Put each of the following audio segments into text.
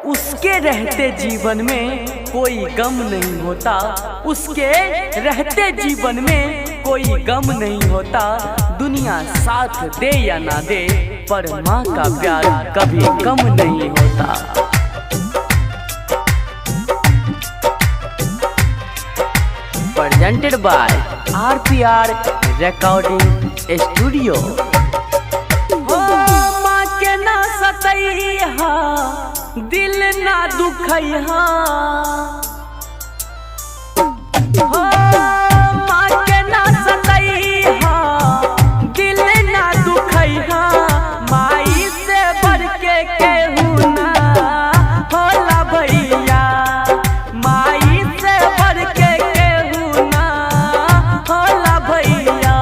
उसके रहते जीवन में कोई गम नहीं होता, उसके रहते जीवन में कोई गम नहीं होता। दुनिया साथ दे या ना दे, पर माँ का प्यार कभी कम नहीं होता। Presented by RPR recording studio. हो माँ के ना सतैहा, दिल ना दुखैहा। हो माँ के ना सतैहा, दिल ना दुखैहा। माई से बढ़ के केहू ना होला भैया, माई से बढ़ के केहू ना होला भैया।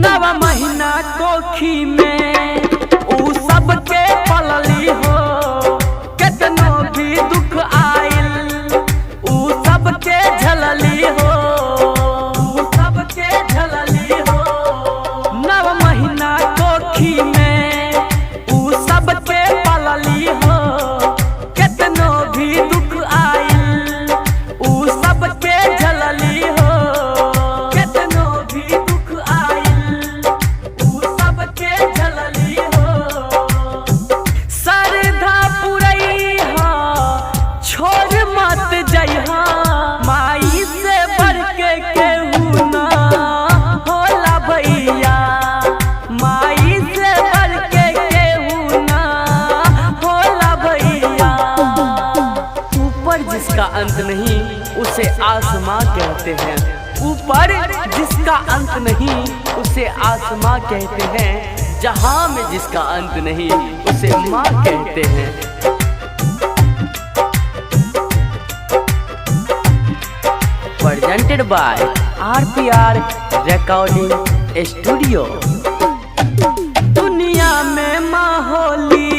नवा महीना कोखी में ऊ सबके पलली हो, केतनो भी दुख आइल ऊ सबके झलली हो, ऊ सबके झलली हो। नव महीना कोखी में ऊ सबके पलली हो, केतनो भी दुख आइल ऊ सबके झलली हो, केतनो भी दुख आइल ऊ सबके झलली हो। श्रद्धा पुरैहा, छोड़ मत जइहा, माई से बढ़ के केहू ना होला भैया, माई से बढ़ के केहू ना होला भैया। ऊपर जिसका अंत नहीं उसे आसमां कहते हैं, ऊपर जिसका अंत नहीं उसे आसमां कहते हैं, जहां में जिसका अंत नहीं उसे माँ कहते हैं। Presented by RPR recording studio. दुनिया में माहौली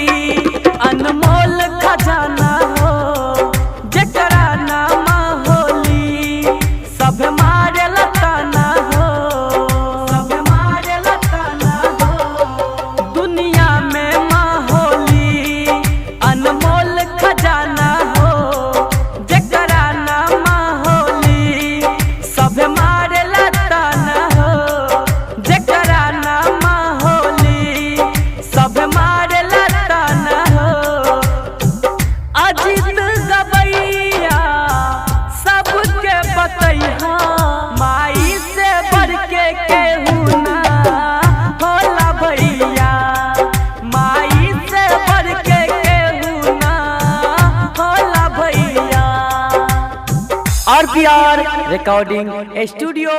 अनमोल खजाना हो, जकरा ना माहौली सब मारे लताना हो, सब मारे लताना हो। दुनिया में माहौली अनमोल खजाना हो, जकरा ना माहौली सब मारे लताना हो, जकरा ना माहौली सब मारे लताना हो। अजित गबैया सबके बतैहा, माई से बढ़ के केहू ना होला भैया, माई से बढ़ के केहू ना होला भैया। RPR recording studio